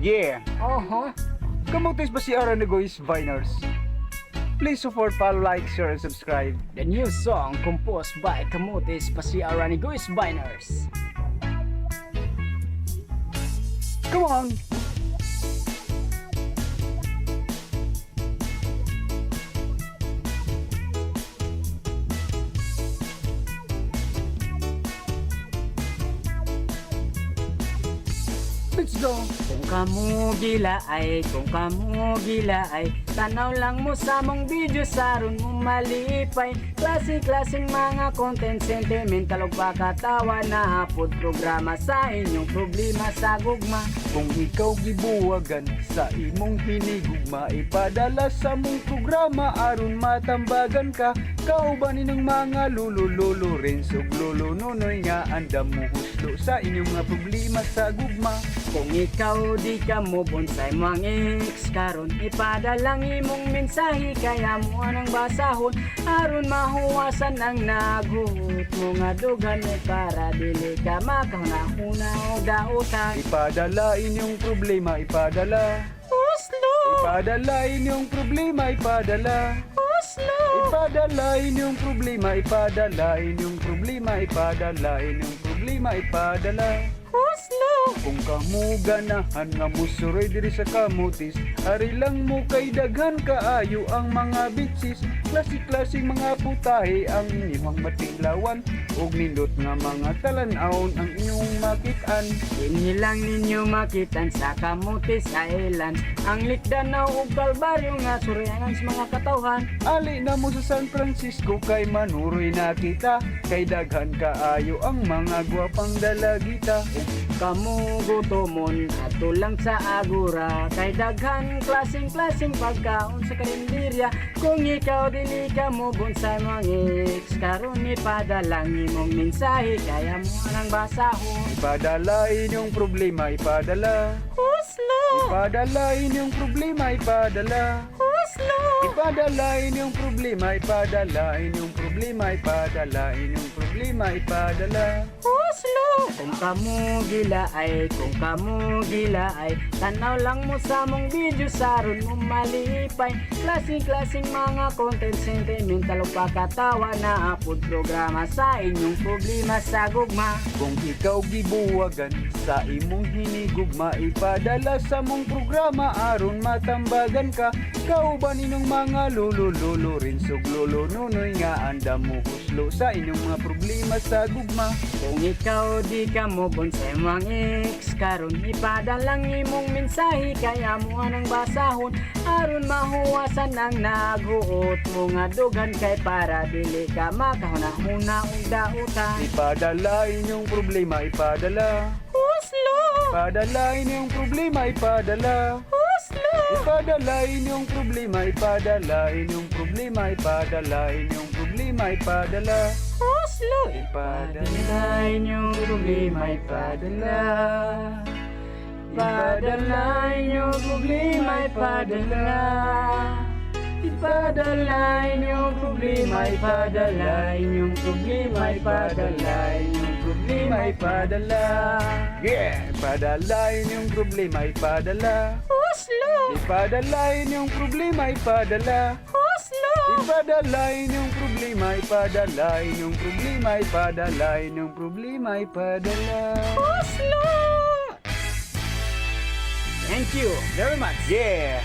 Yeah! Oho. Kamutis ba si Aranagoy's Viners? Please support, follow, like, share, and subscribe. The new song composed by Camotes Pasiaranigo's Biners. Come on! Let's go! Kung kamo gila ay, kung kamo gila ay, tanaw lang mo sa mong video saron mo malipay. Klase-klaseng mga content, sentimental ug pakatawa na hapod programa sa inyong problema sa gugma. Kung ikaw gibuwagan sa imong hinigugma, ipadala sa mong programa aron matambagan ka. Kauban ng mga lolo-lolo rin ug lolo nonoy nga andam mo huslo sa inyong mga problema sa gugma. Kung ikaw di ka mo bonsai mo ang ex karon, ipadalang imong mensahe kaya mo anang basahon aron mahuwasan ang naguhut mo nga dugan eh, para dili ka makahuna-huna og dautan. Ipadala inyong problema, ipadala. Oslo! Ipadala inyong problema, ipadala. Oslo! Ipadala inyong problema, ipadala inyong problema, ipadala inyong problema, ipadala. Oslo! Kung kamo ganahan nga musuroy diri sa Kamutis, ari lang mo kay daghan kaayo ang mga bitsis, klase-klaseng mga putahe ang inyong matinglawan, ug nindot nga mga talan-awon ang inyong makitaan. Dinhi lang ninyo makitan sa Camotes Island ang likdanaw ug kalbaryo nga suryanan sa mga katawhan. Ali na mo sa San Francisco kay manuroy nakita, kay daghan kaayo ang mga gwapang dalagita. Kamu gutomon ato lang sa Agora kay daghan klaseng-klaseng pagkaon sa karinderya. Kung ikaw dili ka mo bonsai mga ex karon ipadalang imong mensahe kaya mo anang basahon. Ipadala inyong problema, ipadala. Oslo! Ipadala inyong problema, ipadala. Oslo! Ipadala inyong problema, ipadala inyong problema, ipadala inyong problema, ipadala. Oslo! Kung kamo gila ay, kung kamo gila ay, tanaw lang mo sa mong video saron mo malipay. Klaseng-klaseng mga content, sentimental o pakatawa na apod programa sa inyong problema sa gugma. Kung ikaw gibuwagan sa imong hinigugma, ipadala sa mong programa aron matambagan ka. Kauban inyong mga lolo-lolo rin sug lolo nonoy nga andam mo huslo sa inyong mga problema sa gugma. Kung ikaw di ka mo bonsai mo ang ex karon ipadalang imong mensahe kaya mo anang basahon aron mahuwasan ang naghuot mo nga dugan kay para dili ka makahuna-huna og dautan. Ipadala inyong problema, ipadala. Oslo! Ipadala inyong problema, ipadala. Oslo! Ipadala inyong problema, ipadala inyong problema, ipadala inyong problema, ipadala. Oslo! Ipadala. Ipadala inyong problema, ipadala. Ipadala inyong problema, ipadala. Ipadala inyong problema, ipadala inyong problema, ipadala inyong problema, ipadala. Yeah! Ipadala inyong problema, ipadala. Oslo! Ipadala inyong problema, ipadala. Oslo! Ipadala inyong problema, ipadala inyong problema, ipadala inyong problema, ipadala. Oslo! Thank you very much. Yeah!